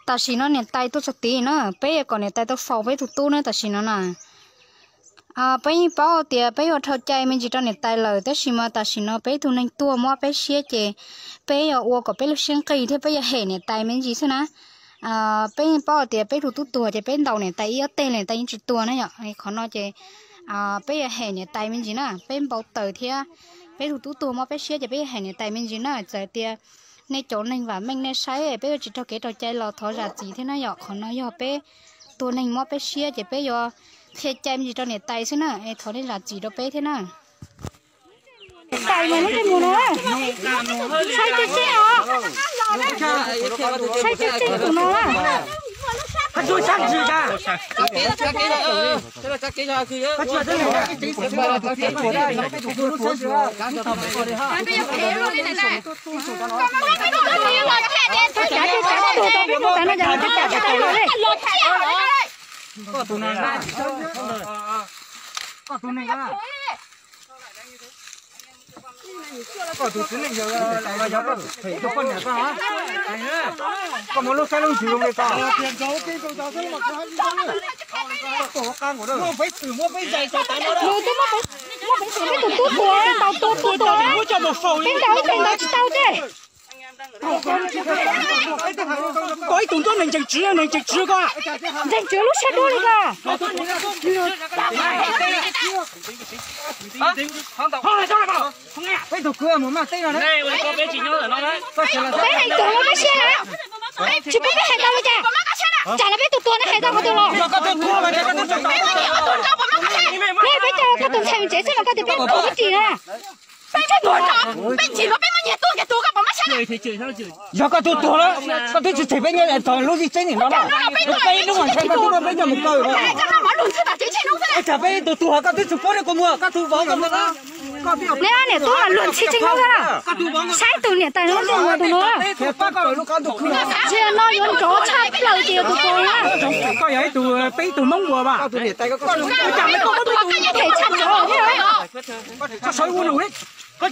Tam sim no niam tais tuag txog tid na, peb yuav kom niam tais tau faus peb tus tub na tam sim no na. Peb yeej paub tias peb yuav dhau cai me ntsis rau niam tais lawm, tab sis mas tam sim no peb tug neeg tuag mob peb siab ces peb yuav ua kom peb lub siab nqig thiab peb yuav hem niam tais me ntsis xwb na. Peb yeej paub tias peb tus tub tuag ces peb ntaus niam tais ib ob teg niam tais yeej tsis tuag na yom. Qhov no ces peb yuav hem niam tais me ntsis na, peb npau taws thiab peb tus tub tuag mob peb siab ces peb yuav hem niam tais me ntsis na. Txawm tias nej cov neeg vam meej nej saib peb yuav tsis raug kev raug cai los thov zam txim thiab na yom. Qhov no yog peb tus neeg mob peb siab ces peb yuav qhia cai me ntsis rau niam tais xwb na, es thov nej zam txim rau peb thiab na. Tais mas lub ntsej muag no, saib tseeb tseeb os, saib tseeb tseeb tus no. Koj tus txiv neej yawg los yog koj them tus poj niam koj, koj muaj lub saib lub ntsws zoo li koj. Muaj peev xwm peb tus tub tuag tau tua tua tua, peb ntaus ib teg ntaus tsis tau ces. Koj ib tug ntuj neeg ntseeg tswv, neeg ntseeg tswv koj. Ntseeg tswv lub siab dub li koj. Peb tus kwv mus maj teb no, peb hais tuag los peb siab na, tsis pub peb hais tau li cas. Tsam los peb tus tuag ne hais tau qhov twg los. Ne peb coj koj tus ntxhais tsev xwb los koj tias peb tuag peb ris na. Peb tuag, peb tsis tuag peb muab nyiag tuag kiag tuag koj pom mab sab. Yog koj tuag tuag lawm, koj twb tsis them peb nyob txog lub zim tseeb nim no na. Peb hnub mas ntshai koj twb muab peb coj mus kaw. Ua cas peb tus tuag koj twb tsis pub rau kuv muag, koj tus vauv koj muag. Neb niam tub mas luag ntxhi tseeb no, saib tus niam tais no tus no. Tsis no yuav nrov tshaj plaws tias tus tuag na. Koj yog ib tug, peb ib tug Hmoob ua mas. Koj sawv ua lus li. Tau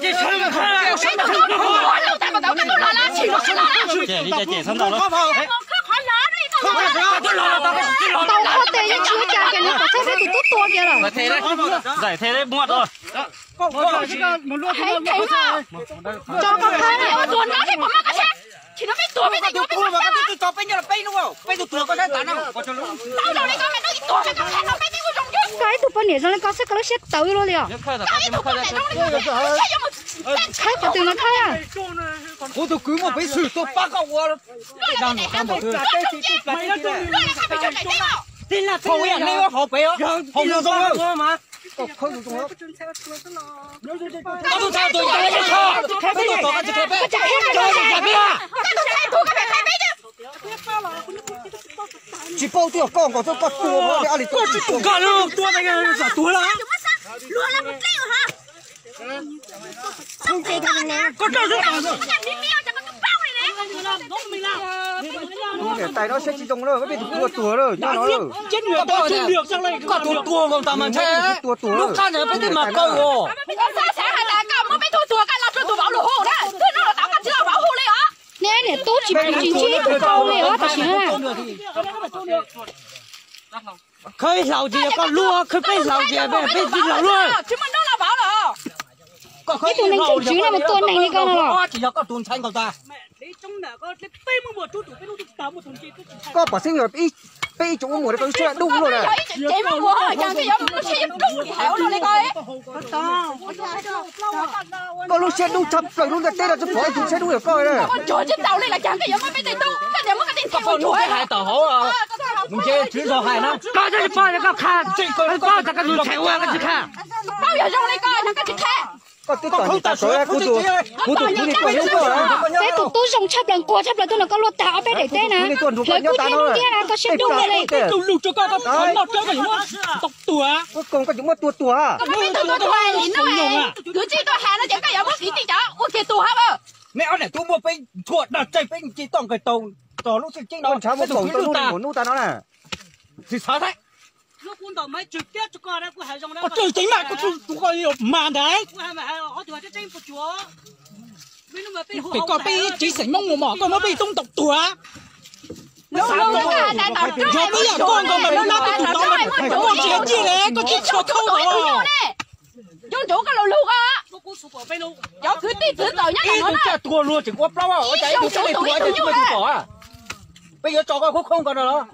qhov tes yeej tsis ua cas kiag, nws kom txhob peb tus tub tuag kiag lawm. Tso koj qhab. Koj ib tug poj niam zoo li koj xwb koj lub siab tawv luaj li os. Khawb qhov twg no khawb. Kuv tus kwv muaj peev xwm tuaj pab koj ua. Hauv pem, hauv zoo. Tsis paub twb yog koj nkaus xwb koj tua, a li koj tsis tua, koj tua, koj tua lawm. Koj rau xwb. Niam tais no siab tsis zoo lawm, peb tus tua tuag lawm nyob no lawm. Koj tus tuag nkaus tas mas ntshai. Tus tuag tuag lub qab ntawd peb twb mas kaw os. Xav hais tias koj muab peb tug tuag koj los rau tus vauv lus hu na, twb no los tau koj tsis los vauv hu li os. Neb niam tub tsis pub tsis ntsib tus tau li os tam sim no. Khawb ib hlaus ces yog koj luag, khawb peb hlaus ces peb tsis hlaus luag. Ib tug neeg tseem tswv no mas tua neeg li koj no los. Tsis yog koj tus ntxhais nkaus tas. Koj pom xeeb yog peb ib tsoom muam li koj lub siab dub luaj na. Koj lub siab dub tshaj plaws lub ntiaj teb no tsis pom ib tug siab dub yog koj. Koj tsis pom koj qha, koj txog koj tus ntxhais ua koj tsis qha. Koj twb txom nyem tas kawg, kuv tus, kuv tus kwv niag tuaj hlub koj. Peb tus tub zoo tshaj plaws nquag tshaj plaws tuaj nrog koj luaj tag ob peb daim teb na. Hlawv kub hnyiab lub ntiab na koj siab dub li. Kwv tij tuaj hais no ces koj yuav muab kwv tij cov ua kiag tus hab. Neb ob niam tub muaj peb tshuaj dag tsaig peb nce toj nqes tau txog lub xwb ceeb no, ntshav muaj kaum tau lub nus hnub tas no na. Tsis xav thiab. Koj tseem ceeb mas koj tseem tus koj mas ntag. Pem koj peb tsev xeem Hmoob mus mos koj muab peb tub ntaus tuag. Yog koj yam koj nkaus mas lub nab tuj tus tod mas koj tsis hais tiag li, koj tsis tshua khaub ntawd. Cov ntsuav koj lug lug os. Cov kwv tij txwv txawm nyob ntawm no na. Tuag luag tseem ua plaub ua cas ib tug tsis tuag ib tug tsis tuag. Peb yuav tso koj khoob khoob nkaus no los.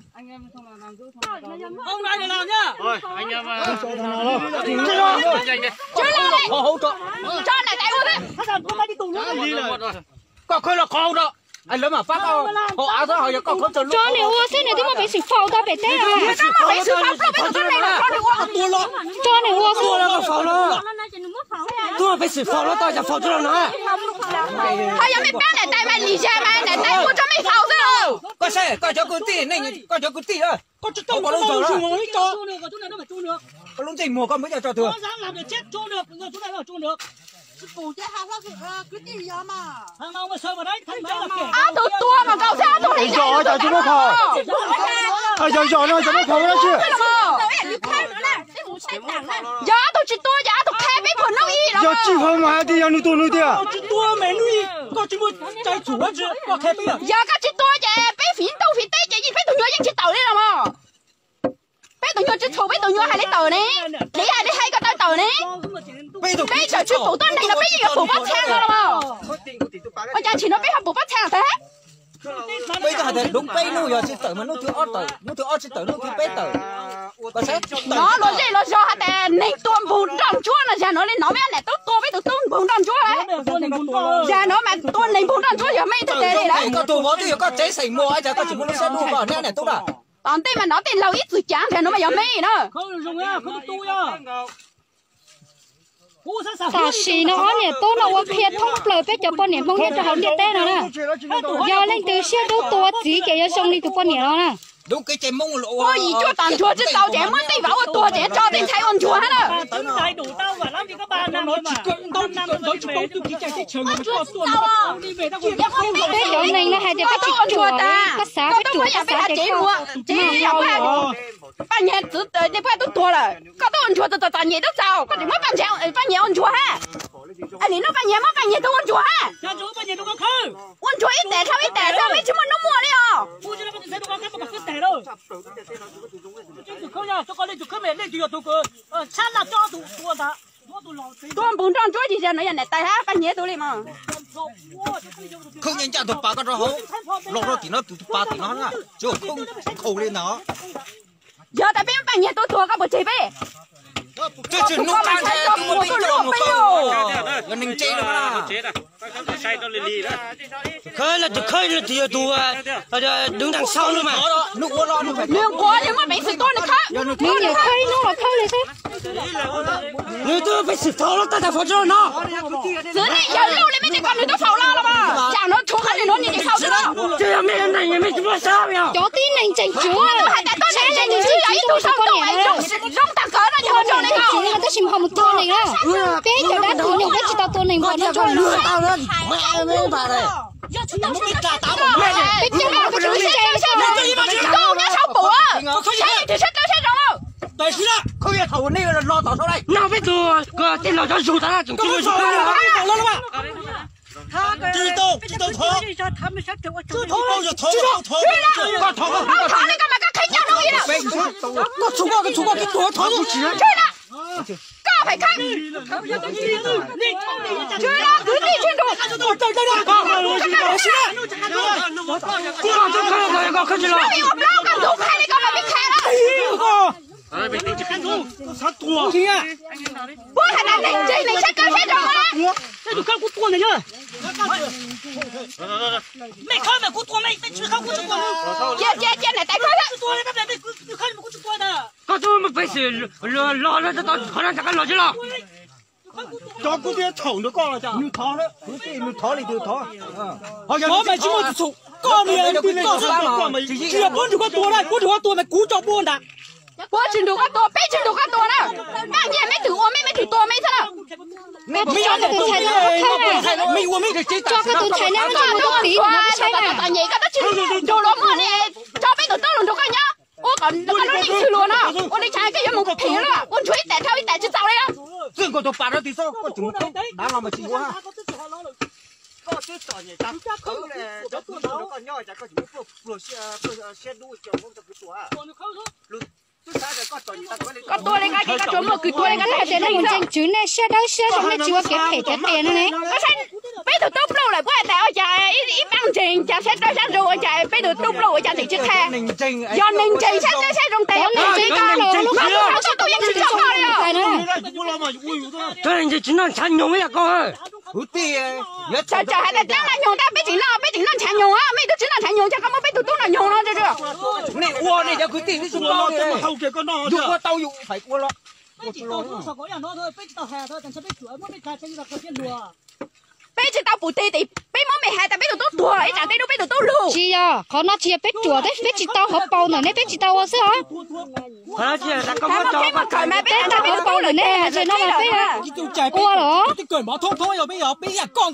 Qhov hauv tso. Koj khawb los qhov hauv tso. Lawv mam pab koj haus av xwb, ho yog koj khawb tso. Tso nws ua xwb, nws twb muaj peev xwm faus tau pem teb. Tso nws ua xwb. Twb muaj peev xwm faus los tau, cas faus tsis los no. Ho yog mej pab niam tais mas lim zag mas niam tais ua rau mej faus xwb. Koj saib koj cov kwv tij, koj cov kwv tij, koj tsis tau lub ntxaug, koj lub ntsej muag koj muab coj tso twg. Ob tug tuag mas nkaus xwb, ob tug li. Yog cov tsis muaj khaub, yog yog no cov muaj khaub dab tsi. Yog ob tug tsis tuag ces ob tug qhia peb puag hnub ib los. Yog tsis haum mas hais tias yog nws tuag nws tiag. Yog koj tsis tuag ces peb fiv ntuj fiv teb ces peb tus nyuag yeej tsis tawm li los mas. Peb tus nyuag tsis txhaum, peb tus nyuag hais li tawm ne, li hais li hais koj tawm tawm ne. Peb tawm tsis pum tuab neeg los peb yeej yuav pum pob txha no los mas. Ua cas tsim no peb ho pum pob txha tag. Peb twb hais tias dub peb hnub, yog tsis tawm mas hnub thib ob tawm, hnub thib ob tsis tawm hnub thib peb tawm. Hnov luag zej luag zog hais tias neeg tua npug nroj ntsuab no, zag nuav li no mej niam tub tua peb tus tub npug nroj ntsuab. Zag nuav mas tua neeg npug nroj ntsuab yog mej tug teg li lawm. Koj tus vauv twb yog koj tsev xeem muag, cas koj tsis muaj lub siab hlub koj niam tub na. Tom ntej mas nov tej laug ib txwm cav, zag nuav mas yog mej na. Tam sim no ob niam tub no ua qhia thoob plaws peb cov poj niam Hmoob nyob rau hauv ntiaj teb no na. Yog leej twg siab dub tua txiv ces yuav zoo li tus poj niam no na. Puab yim cuaj tom ntsuag tsis tau ces muab tej vauv ua tuag ces tso tej ntxhais ua ntsuag hab na. Peb cov neeg no hais tias peb tsis ruam, koj xav peb ruam, koj xav ces koj Paj Nyiag txwv nej pab tub tuag lawm, koj tub ua ntsuag txom txom nyem tub txaus, koj tseem muab Paj Nyiag ua ntsuag hab. Nim no Paj Nyiag muab Paj Nyiag tug ua ntsuag hab. Ua ntsuag ib tes dhau ib tes xwb, peb tsis muaj hnub muaj li os. Tua npug nroj ntsuab ces zag no yog niam tais hab Paj Nyiag tug li mas. Khawb nyiaj ncaj tus pas koj rau hauv, los rau tim no tus pas tim no na, tsis khawb li ntawd. Yog tas peb muab Paj Nyiag tub tuag koj puas tseg peb? Tsis tsis hnub qab ntshai tus muaj peb coj mus khawb, yog neeg ntse no na. Khawb los tus khawb los tus yog tus đứng đằng sau no mas. Nws nquag, nws muaj peev xwm tuag nws khawb. Nws niam khawb ib hnub los khawb li xwb. Nws twb peev xwm faus los tau tas faus tsis los no. Txwv nej yawg lauj li mej tsis kom nws tub faus los los mas. Tsam no tshuav qhov nws nuav nws tsis faus tsis los. Cov tib neeg tseem tshuav, hais tias tuab neeg tseem tshuav yog ib tug sau tuaj zoo tag kawg no yog zoo li no. Tab sis ho mus tua neeg na. Peb cov dab tsi nyuam peb tsis tau tua neeg npaum no tsuag li. Peb coob, peb coob, koj nyob sau pum, saib tsis saib tau saib zoo lauj. No peb tug tej laus cov zug tas na, tseem tsis ua zug. Koj thov li koj mas koj qhia nyob no ib na. Koj txhua koj, koj txhua koj, koj txhua koj, koj txhua koj. Koj phem khawb. Tswv los kwv tij tswv nrug. Ua plaub koj ntug qhia li koj mas peb qhia na. Puab hais tias neeg ntseeg neeg saib kawg saib zoo na. Cia cia cia niam tais khawb xwb. Koj twb muaj peev xwm los los tau qhov no, koj los tsis los? Cov kuv twb thaum nrog koj, nws thov, nws thov li nws thov. Thov mas tsis muaj tus txhum, koj niag koj xwb, koj mas tsis yog puab nrug koj tua na, puab nrug koj tua mas kuv tso puab ntag. Puab tsis nrug koj tua, peb tsis nrug koj tua na. Paj Nyiag meb twb ua meb, meb twb tua meb xwb na. Meb ua meb, meb ua meb, tso koj tus ntxhais neb muab ntsej muag rau puab saib na. Txom nyem koj twb tsis nrug luag muag li, tso peb tus tub lug nrug koj nyob. Ua kom koj lub neej xwm luag no, ua li cas koj yuav mus phem lawm, ua ntsuag ib tes dhau ib tes tsis txaus li. Txwj nkaus tus pas rau tim xwb, koj tseem mus dav los mas tsis ua. Koj twb txom nyem tas khawb li, cov kuv nrog koj nyob Koj tua li koj ces koj tsuas muaj kws tua li koj. Hais tias nej mus ntseeg Tswv nej siab dawb siab zoo nej tsis ua kev phem tiav tias no ne. Peb tus tub pluj lawm puas hais tias ua cas ib pab ntseeg cas siab dawb siab zoo ua cas peb tus tub pluj ua cas tseem tsis qhia. Yog neeg ntseeg siab dawb siab zoo tes neeg ntseeg koj los lub qhov muag tub yeej tsis txog koj li os. Tsis noj ntshav nyoos ib yam koj. Tsam hais tias dlaab noj nyoos tab peb tseem noj, peb tseem noj ntshav nyoos, mej tub tsis noj ntshav nyoos cas koj muab peb tug tub noj nyoos no. Nej ua nej cov kwv tij nej tsis paub li, yus ua tau yus feem ua los. Peb tsis tau pum teg tes peb muab mej hais tas peb tus tub tuag ib tsam tej hnub peb tus tub lug. Tsis yog, qhov no tsis yog peb ruam, peb tsis tau hauv paus ntawm nej peb tsis tau ua xwb os. Peb tsis tau hauv paus ntawm nej, tsis no mas peb ua los. Yeej tsis paub, peb yuav paub pes tsawg,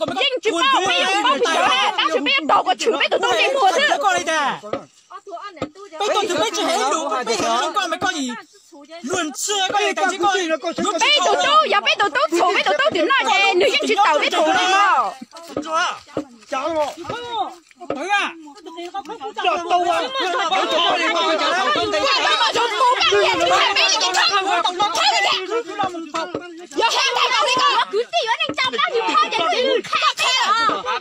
tab sis peb yuav taug kom tshwm peb tus tub ntsej muag xwb. Peb tus tub, yog peb tus tub txhum peb tus tub twm noj ces nws yeej tsis tawm peb tus li os. Yog hais tias kwv tij yuav neeg tsa plab yus qhab ces yus qhab,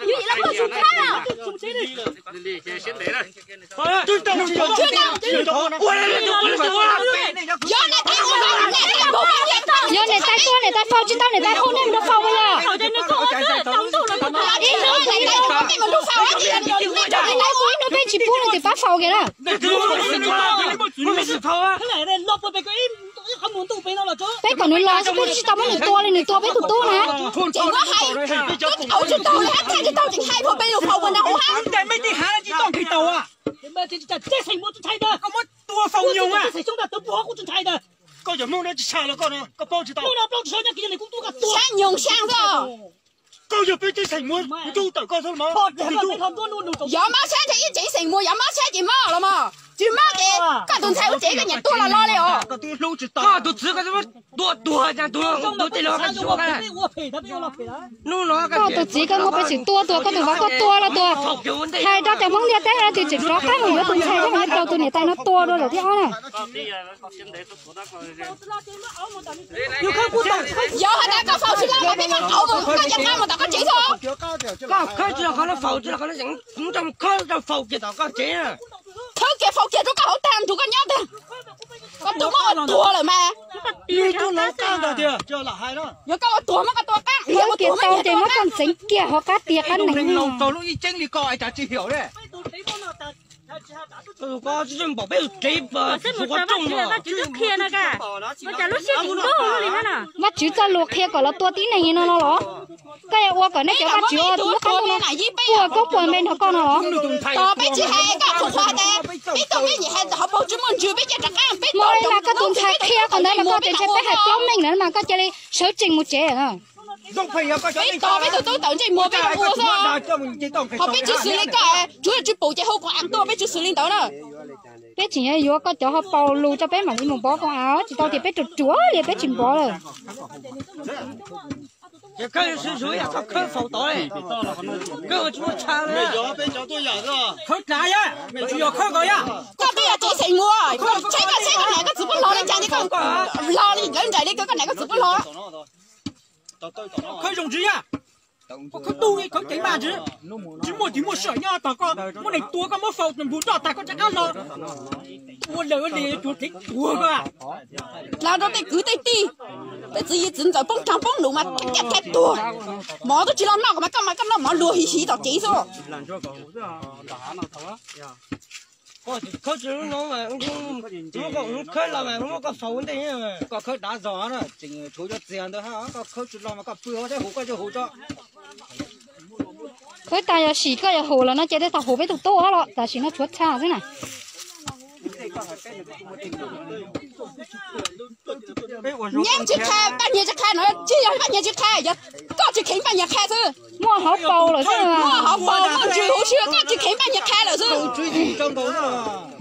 yus yim los muaj yus qhab. Yog niam tais tuaj niam tais faus tsis tau niam tais faus nej mus rau faus yog. Ib hnub peb tsis pub leej twg pab faus kiag na. Peb kom nws los xwb peb tsis tau muab nws tua li nws tua peb tus tub na. Koj cov Hmoob no tsis tshaj los koj no, koj paub tsis tau. Xyab nyoos xyab xwb. Koj yog peb tsev xeem muas ntuj tawm koj xwb los mas. Yog mob xyab ces ib tsev xeem muas yog mob xyab ces mob los mas. Tsis mob ces koj tus ntxhais ua tsev koj nyiam tua los los li os. Koj tus txiv koj tua tuag cas tus tus tej los koj tsis ua. Hnub no koj tus txiv koj muab peb txwm tua tuag, koj tus vauv koj tua los tuag. Hais rau cov Hmoob ntiaj teb no tias tseem rov qab mus yuav tus ntxhais thiab mus yuav tau tus niam tais no tua dua zaum thib ob na. Yog hais tias koj faus tsis loj mas peb muab qauv mus koj cov qab mus tom koj tsev xwb. Koj khawb tsis los qhov no faus tsis los qhov no, kuv nrog khawb rau faus kiag tom koj tsev. Khawb kiag faus kiag rau koj hauv tag nrho koj nyob tag. Koj tus muab ua tuag lawm mas. Yog koj ua tuag muab koj tua qab, yog ua tuag muab tau ces muab koj ntxeev kiag hauv qab tiag qab nees. Vajtswv txoj lus qhia kom los tua tib neeg no no los? Koj yuav ua kom nej cov vajtswv lub qab ntuj no puas koob puas npe nrog koj no los? Tos peb tsis hais koj qhuas qhuas tas, peb tuaj peb nyiam hais hauv paus tsis muaj ntsws peb cia rov qab peb tos li mas koj tus ntxhais qhia qhov ntawd mas koj tias ntshe peb hais plaub meej lawm mas koj cia li sawv tsees mus tsev. Peb tos peb tus tub tawm ntsej muag peb ua xwb. Qhov peb tsis xws li koj, tsuav tsis pum ces hu koom av tuaj, peb tsis xws li ntawd na. Peb tseem yuav yuav koj cov hauv paus lus rau peb mam li mus npov koom av, tsis tau tias peb ruam ruam li peb tsis npov lawm. Ces koj yuav sib zuj yam koj khawb faus tod li, koj tsis muaj chaw li. Khawb dlav yam, tsis yog khawb nkaus yam. Koj twb yog tsev xeem muas, tsheb koj tsheb koj niam koj txiv puab hlo li cas li koj hlo li lawv nraim li koj niam koj txiv puab hlo. Khawb zoo ntsis yam, khawb tub khawb ceev maj ntsis, tsis muaj tsis muaj sij hawm nyob tos koj muab neeg tua koj muab faus npus roj tag koj rov qab hlo. Ua lawm ua liam yuav tsum thev tuag koj. Hla rau tej kwv tej tij, tej txiv yij txiv ntxawm poob rag poob lus mas caj thaiv tuag. Mov twb tsis los noj mas koj mas koj noj mov luag hiv hiv tom tsev xwb. Khawb tsis lub no mas, muab koj khawb los mas muab koj faus ua ntej. Koj khawb dav zog na, tseem tshuav cov txiag ntawd hab, koj khawb tsis los mas koj pw hauv thiab hu koj coj hu tso. Khawb tas yog sim koj yog hu los no ces tej tau hu peb tus tub los, tam sim no tshuav txha xwb na. Nyiaj tsis qha, Paj Nyiag tsis qha no, tsis yog Paj Nyiag tsis qha, yog koj tsis kheev Paj Nyiag qha xwb. Muaj hauv paus lawm xwb, muaj hauv paus muaj ntsws huv si, koj tsis kheev Paj Nyiag qha lawm xwb.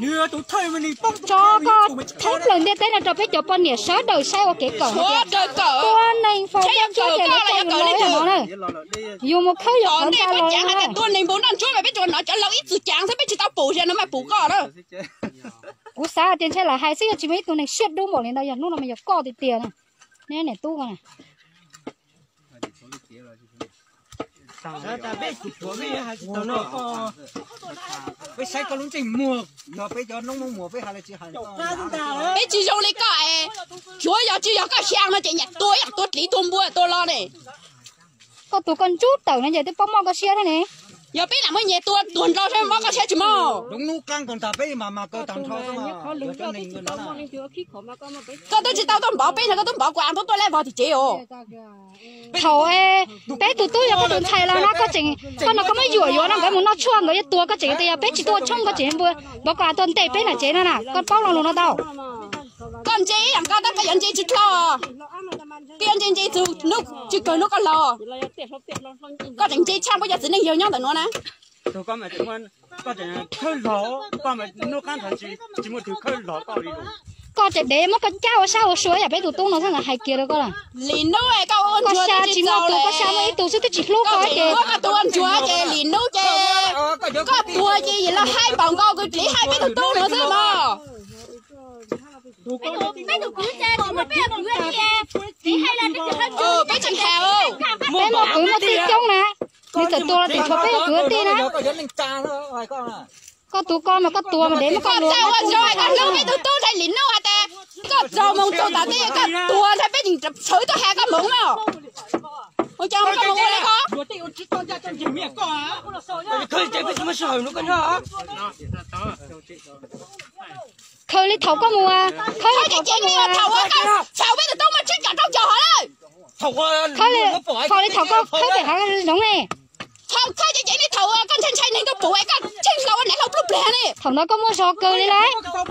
Tso koj thoob plaws ntiaj teb no rau peb cov poj niam sawv daws saib ua kev kawm. Ua neeg faus ntsej muag los yus los no na. Yus mus khawb yus qhov ncauj los na. Tua neeg npau noj ntsuab mas peb tsuas hnov cov laus ib txwm cav xwb, peb tsis tau pum, zaum no mas pum koj na. Kuv xav tias ntshe lam hais xwb, yog tsis muaj ib tug neeg siab dub npaum li ntawd, yog hnub no mas yog koj tiag tiag na. Neb niam tub ko na. Peb saib koj lub ntsej muag, yog peb cov noob muag peb hais los tsis hais. Peb tsis zoo li koj es, tsuav yog tsis yog koj xyaa no ces nyiam tua ib yam tua dliv tua npua tua lo ne. Koj tus koj ntsub tawm no ces twb paub mob koj siab thiab ne. Yog peb lam muab nyias tua tuag nrho saib mob koj siab tsis mob. Koj twb tsis tau tuaj npov peb no, koj twb npov kuv a tuaj tuaj lej vog tim tsev os. Thaum peb tus tub yog koj tus ntxhais los no koj tseem, koj no koj muab yuam yuav no nkawd mus noj tshuaj nkawd yuav tua koj tseem tias yog peb tsis tuaj tshoob koj tseem npua npov koj a tuaj ntes peb nram tsev no na, koj paub lo lus no tau. Koj ntse ib yam koj tab koj yuav ntse tsis dlhau. Koj yuav ntse ntse txug tsis kawg hnub koj laus. Koj tseem ntse tshaj puab cov txiv neej yawg nyob ntawm nuav na. Koj tseem dev muab koj cab ua sab ua sua yam peb tus tub no xwb hais kiag rau koj. Lim nub koj xya tsis muaj tus, koj xya muaj ib tug xwb twb tsis hlub koj ces. Lim nub ces koj tuag ces yim los hais npaum nkaus kws dliv hais peb tus tub no xwb mog. Peb tseem hais, peb muaj kwv muaj tij coob na, nws txawm tuag los tseem tshuav peb tus kwv tij na. Koj tus koj mas koj tuag mas dev muab koj luag. Koj hlub peb tus tub ntshai lim nub hais tias koj txaus moog txaus tas tej koj tuag ntshai peb tseem tshawb tuaj has koj moov na. Ua cas koj moog ua li ko? Khaws li thaum koj mus, khaws li thaum koj mus, thaum peb tus tub muaj tsib caug rau caug hov lawm. Thaum li thaum koj khawb pem hav zoov ne. Thaum khawb ces cev li thaum koj ntshai ntshai neeg tuaj pum es koj tsheej hlau ua nam hlau pluj plig ne. Thaum ntawd koj muaj zog kawg li lauj. Koj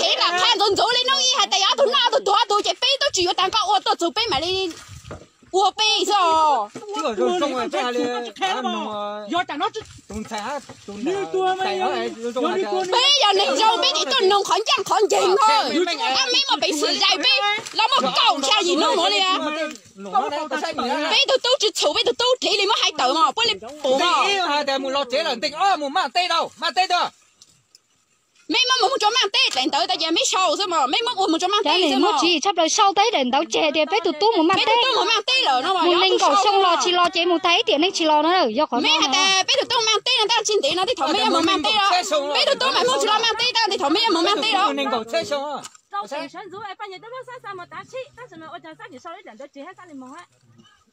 kev lam qha ntxuav ntxuav li no ib hais tias yog ob tug noj ob tug tuag ob tug ces peb tub tsis yuav tas koj ua tuaj txug peb mam li ua peb xwb os. Peb yog neeg zoo peb tsis tuaj noog qhov ncaj qhov nceeg no. Ab, meb muaj peev xwm zais peb los muaj kaum xya yim hnub mus li. Peb tug tub tsis txhum peb tug tub dliv li muab hais tawm mog puab li pum mog. Mus los tsev lawm ntees ob mus maj teb tau maj teb tag. Meb muab mus mus tso maj teb daim ntawv tas ces meb sau xwb mog, meb muab ua mus tso maj teb xwb mog. Muaj tswv yim tshaj plaws sau tau ib daim ntawv tseg tias peb tus tub mus maj teb, mus nees nkaum xyoo los tsis los ces mus tag ib tiam neej tsis los na, yog qhov no. Meb hais tias peb tus tub maj teb no tab tsis ntev no tej thaum meb yuav mus maj teb os. Peb tus tub mas muaj tsis los maj teb tab tej thaum meb yuav mus maj teb os.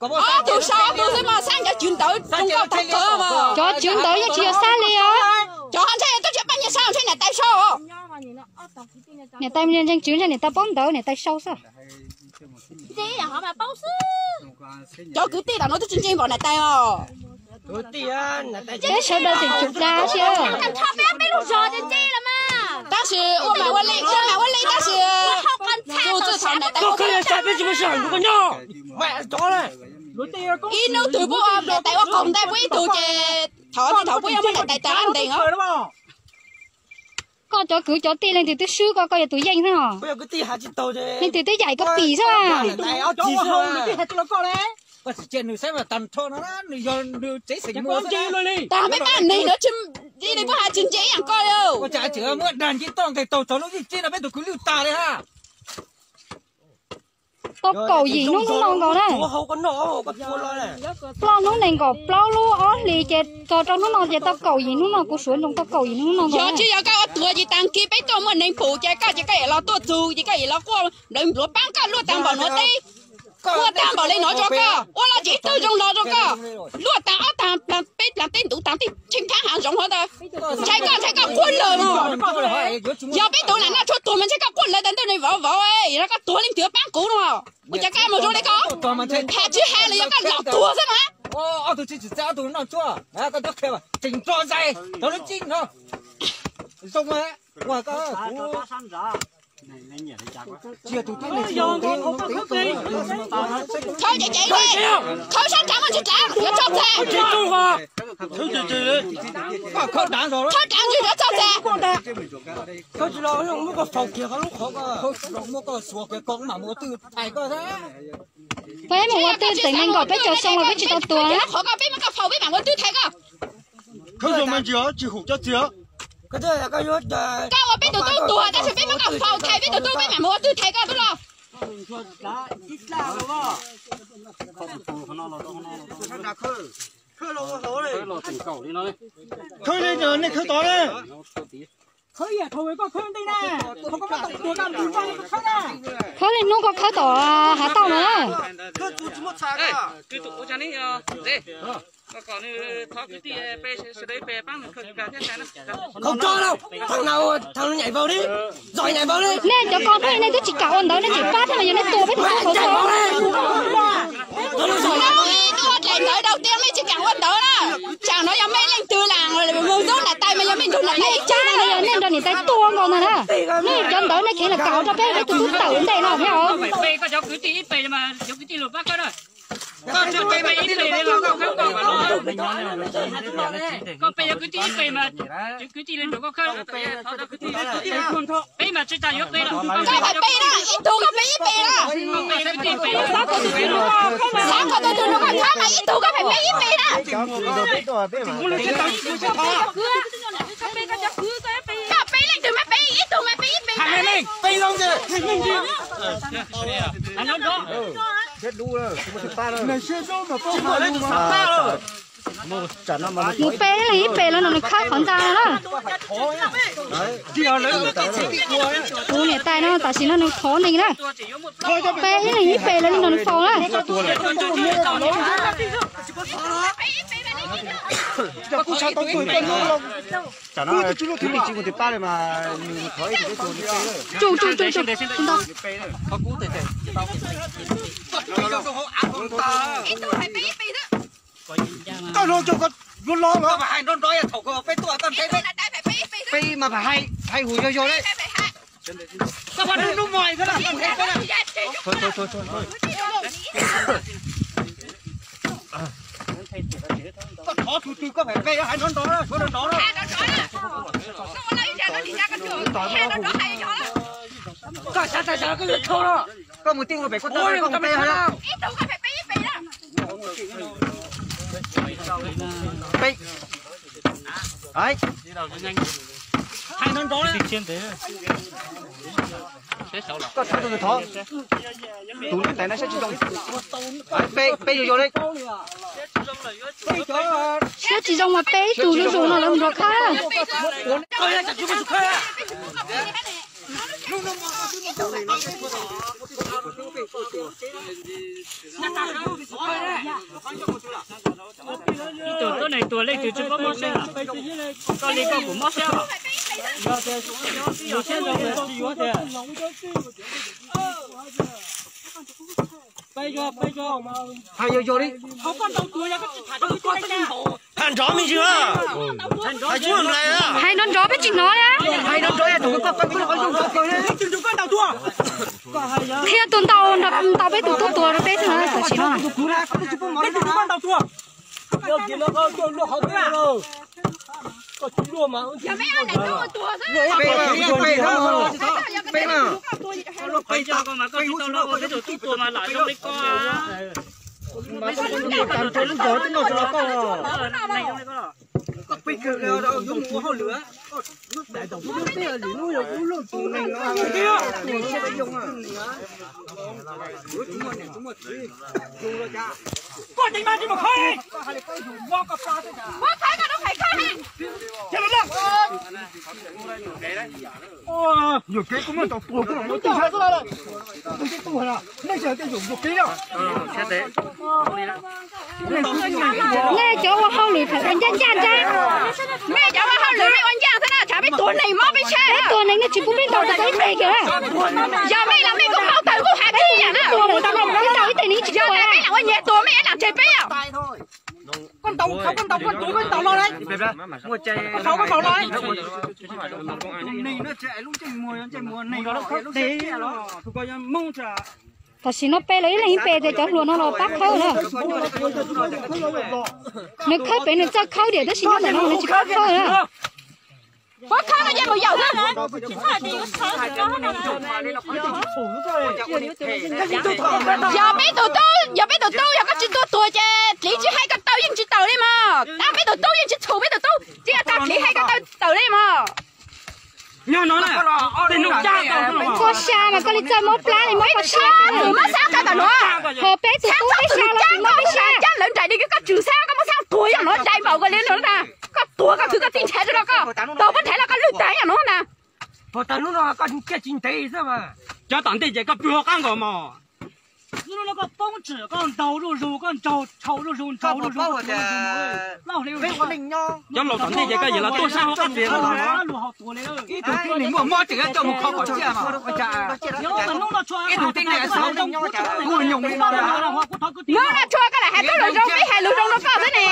Ob tug sau ob tug xwb mog, xab cov cwv ntawv zoo nkauj tag kawg mog. Cov cwv ntawv yeej tsis yog xab li os. Cov ho ntshai tuaj tsis Paj Nyiag sau, ntshai niam tais sau. Niam tais ntseeg tswv ntshai niam tais paub ntawv niam tais sau xwb. Cov kwv tij tam no twb tsis ntseeg npaum niam tais os. Peb sawv daws tseem tsum dag thiab. Tab sis ua mas ua li, ua mas ua li tab sis tus txwj txhaum niam tais ib hnub twg puab ua niam tais ua qaug ntais puab ib tug ces thaum thaum puab yuav muab niam tais tas qab ntees os. Koj cov kwv cov tij leej twg twb swb koj, koj yog tus yeej xwb os. Leej twg twb yaim koj pim xwb. Tas peb pab neeg no tsis li puab has tsis ntse ib yam koj li. Muab dag nce toj nqes taug txog lub vij tsib no peb tus kwv lwj tas li hab. Tau kaum yim hnub hnub no nkaus na. Ploj hnub nees nkaum plaub lub ob hlis ces txog rau hnub no ces tau kaum yim hnub no, kuv suav ntsoov tau kaum yim hnub no nkaus. Yog tsis yog koj ua tuag ces tag kis peb tuaj muaj neeg pum ces koj ces koj yuav los tuaj txug ces koj yuav los quaj nplawg nplua paab koj luaj taag npaum nuav teb. Quaj taag npaum le nuav rua koj, ua los tsis ib tug zoo los rua koj. Luaj taag ob taag, peb plaag teb ntuv taag teb tsheej thaab haav zoov huv ntawd. Ntshai koj, ntshai koj quaj lawm mog. Yog peb tug lam noj tshuaj tuag mas ntshai koj quaj lawm tas ntuj ne vauv vauv, yog koj tuag leej twg paab kuv no. Ua cas koj moog zoo le ko? Has tsis has los yog koj lam tuag xwb na. Ob tug tsis txawj ob tug noj tshuaj, koj twb qhia tseem tso zais rau lub txij no. Zoo ua koj kuv tsis yog tus tib li. Khawb ces ces li, khawb sab nrad mas tsis dlav, yuav tso txhais. Khawb nrad ntsis yuav tso txhais. Peb mus ua twj teem nees nkaum peb caug xyoo los peb tsis tau tuag. Qhov koj peb muab koj faus peb mam ua twj thaiv koj. Khawb zoo mas ntsis tsis hum cov txiv. Koj ua peb tus tub tuag tab sis peb muab koj faus thaiv peb tus tub peb mam mus ua twj thaiv koj tub los. Khawb li nej khawb tod na. Khawb li hnub koj khawb tom hav tauj no na. Nej cov ko nej twb tsis kam ua ntawd nej tseem pab thiab mas yog nej tua peb tus tub tuag. Ntawd rau tias nej tsis kam ua ntawd na. Tsam no yog mej leej twg lam mus ntub nram tais mas yog mej ntug nram tais ib tsab no yog nej nrog niam tais tua nkaus ntag na. Nej cov ntawd nej khiav los kam ua rau peb peb tus tub tawm ntej no thiab os. Koj pe yog kwv tij ib pe mas, kwv tij li nrog koj khawb, peb mas tsis tas yuav pe los. Koj pe na, ib tug koj pe ib pe na. Xav kom tus twg nrog koj khawb mas ib tug koj pe ib pe na. Koj pe leej twg mas pe ib tug mas pe ib pe na. Mus pe leeg ib pe los nws khawb qhov ntxa no na. Kuv niam tais no tam sim no nws thov neeg na. Pe ib leeg ib pe los nws faus na. Tsum tsum tsum tsum. Koj los cov koj yuav los los. Peb mas hais hais hum yog yog li. Koj thov tus twg koj pem pe hais nrov nrov na, suav nrov nrov na. Koj xav tag xav koj yuav thau no. Koj mus tij ua pem koj tau koj mus pe hais. Hais nrov nrov na. Koj thov tus twg thov. Tus niam tais no saib tsis zoo. Pe, pe yog yog li. Saib tsis zoo mas pe ib tug zuj zus no lawv mus nrog khawb. Ib tug tuab neeg tuag leej twg tsis paub mob siab, koj li koj kuj mob siab os. Hais yog yog li. Tham nrov me ntsis. Hais nrov nrov peb tsis hnov li. Hais nrov nrov yog tus koj qhia tus ntaus ntaus peb tus tub tuag rau peb xwb na tam sim no. Yuam kev kuv muaj tau tuag kuv los muab tij hab xwb. Nej tsis hais tias yuam kev na. Nej cov ua hauj lwm thaum ua ncaj ncaj ntag. Nej cov ua hauj lwm nej ua ncaj xwb na, tshav peb tuag neeg mob peb tshab. Peb tuag neeg nej tsis pub peb ntaus tau ib teg kiag na. Yog mej los mej kuj paub tawm kuj has tib yam na. Peb ntaus ib teg neeg tsis tuag na. Mej lam ua nyias tuag mej lam tseg peb os. Ntaus, thaum koj ntaus koj tuav koj ntaus los lawm. Koj saud koj saud los. Tam sim no peb los ib leeg ib pem tias cov hluas no los pab khawb na. Nws khawb pem nws txawj khawb diam tab sis nyob ntawm no nws tsis pab khawb na. Puab khawb no yeej mus yaum xwb. Yog peb tus tub, yog peb tus tub yog koj tsis tuaj tuag ces dliv tsis haib koj tau yeej tsis tawm li mog. Tab peb tus tub yeej tsis txhum peb tus tub, tsis yog tag dliv haib koj tau tawm li mog. Koj xya mas koj li txawj mob plab li mob koj xya. Ho peb tus tub peb xya los tsis mob peb xya. Cab lawv nraim li koj tswm xab koj muab xab tuag yog no dai npaum koj li no na. Koj tuag koj khwv koj txij nrhav rau koj, tau koj nrhav los koj lwj tag yog no na. Cov tom ntej ces koj pw hauv qab nkaus mog. Koj poob tswm koj ntaus zuj zus, koj ntaus tshau zuj zus, ntaus zuj zus, cov laus tom ntej ces koj yeej los tuaj sab hauv qab tsev. Ib tug tib neeg muaj mob tseem coj mus kho kom tsiaj mas ua cas, ib tug tib neeg xwb kuj nyoos li no. Hnub no tshua koj lam hais koj lus zoo, peb hais lus zoo rau koj xwb ne.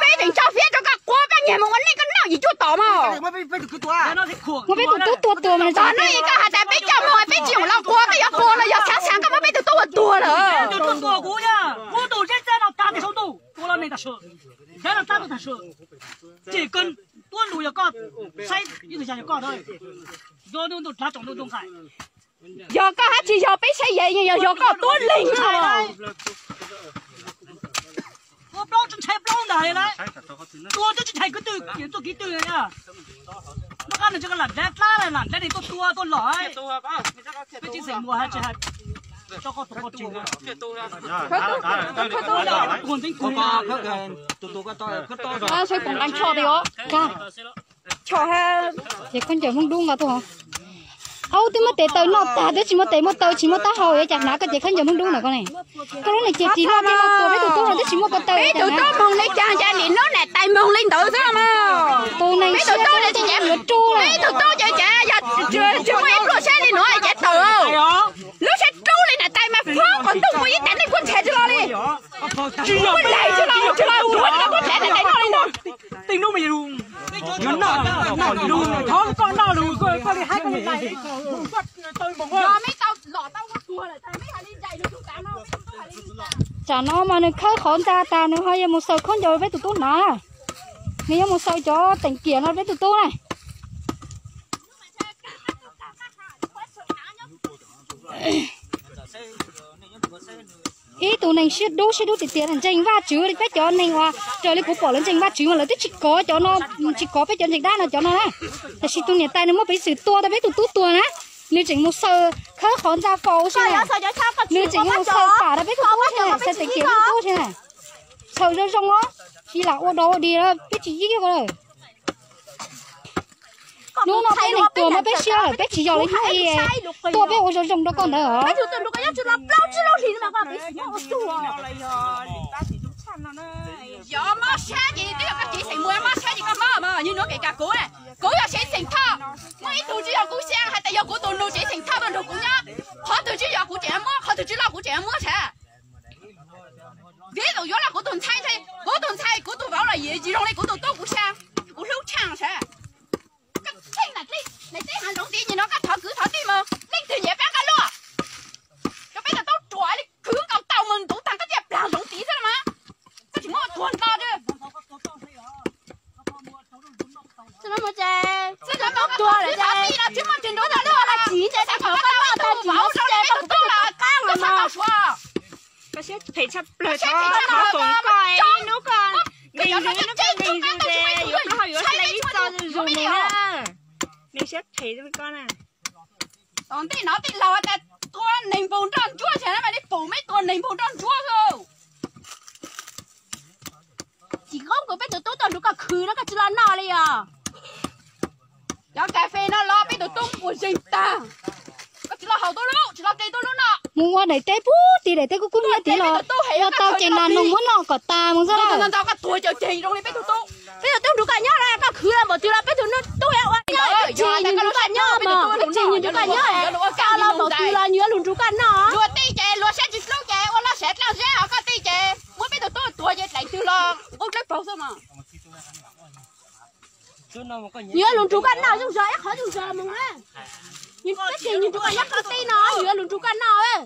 Peb tseem tso fiab rau koj quav koj nyiag mus ua neej koj noj yim cuaj tom mog. Muab peb tus tub tua tuag mas. Txog hnub koj hais tias peb coj mus peb tsis yoom los quav, koj yuav quav los yog xav xav koj muab peb tus tub ua tuag lawm. Yog koj hab tsis yog peb saib yog, yog koj tuab leeg os. Tua plaub ntshai plaub ntag li, tua twb tsis ntshai kwv tw, txuj kev tw. Nub qab nws tsis lam dlav dlaab, lam dlaab li tuaj tua tuaj lom. Peb tsis xeem muas hab tsis hais, tso koj tus koj tsev. Saib poom nqeeb tsho tias os, tsho hab. Ces khaub ncaws Hmoob Dub nqa tuaj. Aub, twb muab tes taw noj tag twb tsis muaj tes muaj taw tsis muaj taub hau, yuav cas hnav koj cev khaub ncaws Hmoob Dub ntawm koj ne? Koj lub niag cev ris loj thiab no tua peb tus tub no twb tsis muaj ko taw. Peb tus tub moog li cas cas nim no nam tais moog li ntawd xwb mas. Tus neeg siab dub ces yuav rub. Peb tus tub ces cas yog tsis muaj ib pluaj siab li no ces tawm. Lub siab rub li nam tais mas phob qhov ntuj muaj ib tag neeg puag nrhav tsis los li. Tsis muaj leeg tsis los, tsis los tuag li no puag nrhav nam tais noj li no. Thov koj noj lus koj li hab koj li tais. Yog meb tau lom tau ua tuag lawm tas meb hais li nraim lus rau tav no. Tsam no mas nws khawb qhov ntxa tas nws ho yuav mus xaws khaub ncaws peb tus tub hnav. Nws yuav mus xaws cov teem kiam no peb tus tub na. Ib tug neeg siab dub siab dub tiag tiag ntseeg Vajtswv li peb cov neeg uas raws li kuv pom lawv ntseeg Vajtswv mas lawv twb tsis kov cov no, tsis kov peb cov ntseeg dab no cov no na. Tab sis tus niam tais nws muaj peev xwm tua tau peb tus tub tuag na, nws tseem mus xaws khawb qhov ntxa faus xwb na. Nws tseem mus xaws pam rau peb tus tub xwb na, xaws teem kiam peb tus tub xwb na. Xaws zoo zoo os, tsis lam ua dog ua dig peb tsis yig lawm. Hnub no peb neeg tuag mas peb siab lawm, peb tsis yog li hnub i tuaj peb ua zoo zoo rau koj ntawd os. Yog mob sab ces twb yog koj tsev xeem muas mob sab ces koj mob mas, yog nuav kev kag kuv, kuv yog tsev xeem Thoj, muaj ib tug tsis yog kuv xyaa hais tias yog kuv tus nus tsev xeem Thoj tuaj nrug kuv nyob, qhov twg tsis yog kuv tseem muab, qhov twg tsis loj kuv tseem muab sav. Vim tus yuav los kuv tus ntxhais, kuv tus ntxhais kuv tus vauv los yim tsis zoo li kuv tus tub kuv xyaa, kuv hlub tshaj sav. Koj tsheej nam teb, nam teb hav zoov tid nim no koj thov kwv thov tij mus, leej twg nyiam pab koj luaj. Rau peb tau tub ruam li khwv nkaus tau mus ntuv tag koj thiaj plag zoov tid xwb los mas. Koj tsis muab tuag nto. Tsis muaj tus nruav tau luaj, tsis muaj tus nruav tau luaj, peb tus tub los. Koj siab phem tshaj plaws, thov foom koj, hnub koj neeg zoo, hnub koj neeg zoo ces yuav koj ho yuav hlais ib txoj zoo na. Neeg siab phem koj na. Tom ntej no tij laug tas tua neeg npaug nroj ntsuab xwb na, mas li pum meb tua neeg npaug nroj ntsuab xwb. Tsis qoob kuv peb tus tub tuaj nrug koj khwv no koj tsis los noj li os. Cov kas fes no los peb tus tub puas zeeg tag. Koj tsis los haus tuab lub, tsis los tes tuab lub noj. Mus ua daim teb puag tim daim teb kub kub nyiab tid los ua tau ces nas noog muab noj kom tas mus xwb. Ntau koj tuag cawm ceg zoo li peb tus tub. Peb tus tub nrug koj nyob, koj khwv los npaum twg los peb tus tub yuav ua nyob, ceg nws nrug koj nyob mog, ceg nws nrug koj nyob, koj los npaum twg los nws yuav lug nrug koj noj. Luag tij ces luag siab tsis hlub ces ua laj siab dlaj zeb, ho koj tij ces muab peb tus tub tuag ces Twg los ua dlawb paug xwb mas. Nws yuav lus nrug koj noj zoo zog ib qhov zoo zog mus na. Tab sis nws nrug koj nyob qhov teb no, nws yuav lus nrug koj noj.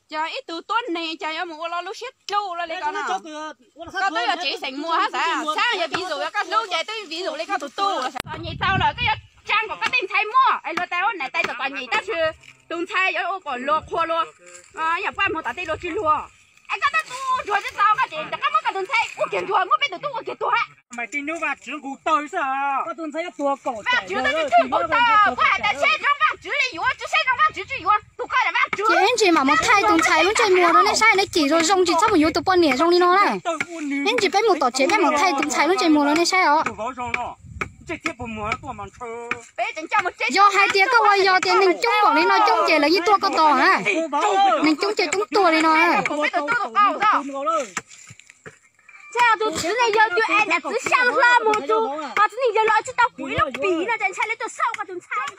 Ces ib tug tuab neeg ces yuav mus ua lo lub siab dlub lo li ko no. Koj twb yuav tsev xeem muag hab xav, txhab yog vis zus yog koj hlub ces twb vis zus li koj tus tub. Txom nyem tau lawm koj yuav tsaa kom koj tej ntxhais muaj es luag tas ua niam tais txom txom nyem tab sis tus ntxhais yuav ua kom luag qhuas luag, yam paj muag tom tej luag tsis luag. Es koj tab tus ntsuag tsis tau koj ces rov qab muab koj tus ntxhais ua kiag ntsuag, muab peb tus tub ua kiag tuag. Mas tij nub Vaj Tswv nqus tawg xwb. Vaj Tswv twb tsis tshwj nqus tawg, koj hais tias saib zoo Vaj Tswv li yuav, tsis saib zoo Vaj Tswv tsis yuav, tus koj yog Vaj Tswv. Ces ib ntsis mam mus thaij tus ntxhais lub ntsej muag rau nej saib, nej cim zoo zoo tsis txhob mus yuav tus poj niam zoo li no na. Ib ntsis peb mus tom tsev peb mus thaij tus ntxhais lub ntsej muag rau nej saib os. Yog hais tias koj ua yog tias neeg coob npaum li no coob ces lawv yeej tuaj koj tos na. Neeg coob ces coob tuag li no. Ntshai tus txiv neej yawg tus es niam txiv sab hlo mus tus, ho txiv neej yawg los tsis tau kuv ib lub pim no ces ntshai lawv tuaj xauj koj tus ntxhais.